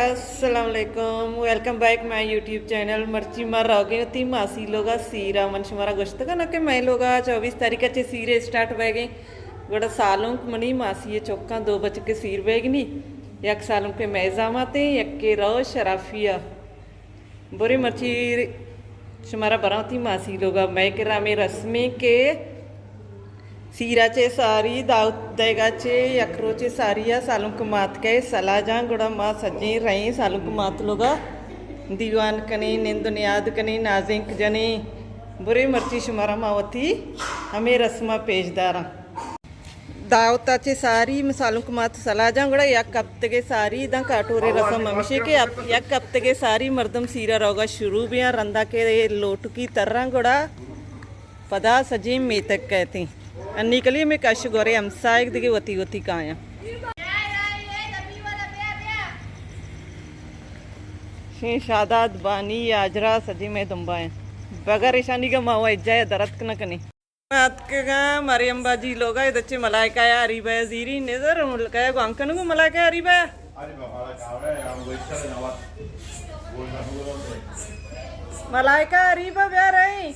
السلام علیکم، welcome back my YouTube channel. مرچی ما روگیں وتی ماسی لوگا سیرا۔ من شمارا گوشتگ نہ کہ مئے لوگا چوبیس تاریخ چہ سیرے اسٹارٹ بئیگیں۔ گڑا سالونک منی ماسی چکاں دو بچکے سیر بئیگنی، یک سالونک مئے زاماتیں، یکے رو شرافیہ۔ برے مرچی شمارا براں وتی ماسی لوگا۔ مئے کرا ہمے رسمیں کہ سیرا چہ ساری دعوت دئیگا چہ یک روچے ساری ء سالونک مات کئے سلاہ جاں، گڑا ما سجیں رئیں سالونک مات لوگا دیوان کنیں، نند و نیاد کنیں، نازینک جنیں۔ برے مرچی شمارا ما وتی ہمے رسم ء پیش داراں۔ دعوت ء چہ ساری سالونک مات سلاہ جاں، گڑا یک ہپتگے ساری داں کاٹورے رسم ہمیشی کہ ہپ-، یک ہپتگے ساری مردم سیرا روگا شروع بیاں، رندا کہ لوٹکی تراں گڑا پدا سجیں میتگ کئیتیں۔ انی کلی ہمے کش گورے ہمسائگ دگہ وتی وتی کایاں۔ شیں شاداد، بانی، آجرا سجیں مئے دمبایاں۔ بغیر ایشانی گا ما و اجایا درتک نہ کنیں۔ اتکگاں مریم باجی لوگا، ادا چہ ملائکہ یا اریبہ زیری نظر، ملکہ یا گوانکنگو ملائکہ اریبہ۔ ملائکہ اریبہ بیا رہی۔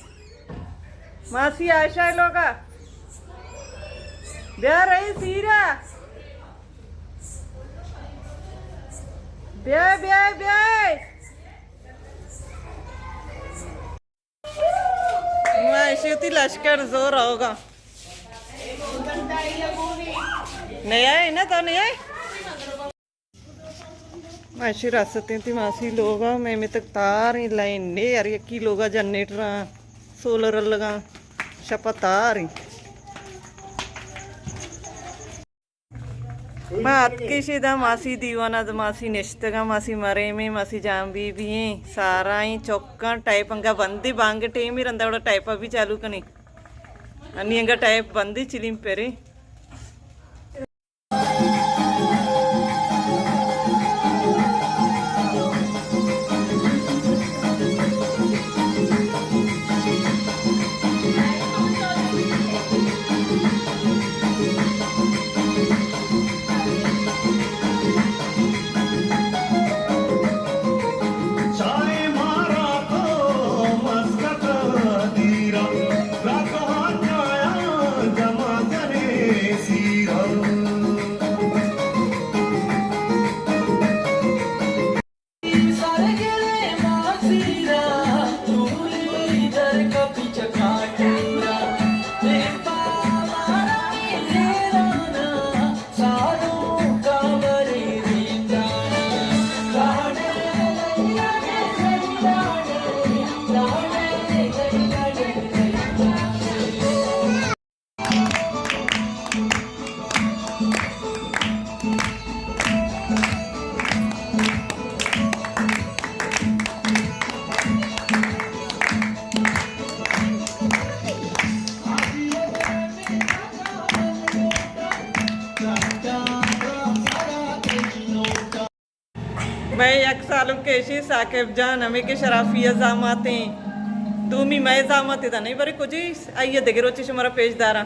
ماسی عائشہ لوگا۔ بیا رہی سیرا۔ بیا، بیا، بیا۔ ما ایشی وتی لشکر زور آوگا۔ نیائے نا تو نیائے؟ ما ایشی رستیں تی ماسی لوگا، میں میں تک تار ہیں لائن نے، ہر یکی لوگا جنریٹر سولر لگا، شپا تار ہیں۔ ما اتکیں شیدا ماسی دیوانا، ماسی نشتگاں، ماسی مریمیں، ماسی جان بی بی ہیں، سارا ہیں، چکاں، ٹائپ انگا بندی، بانگ ٹیمی رندا وڑا ٹائپا بھی چالو کنی۔ انی انگا ٹائپ بندی چلیم پرے۔ مئے یک سالونکے ایشی ثاقب جان، ہمے کہ شرافی ءِ زاماتیں۔ دومی مئے زامات ادا نہیں، برے کجی آئی ءَ دگہ روچے شمارا پیش داراں۔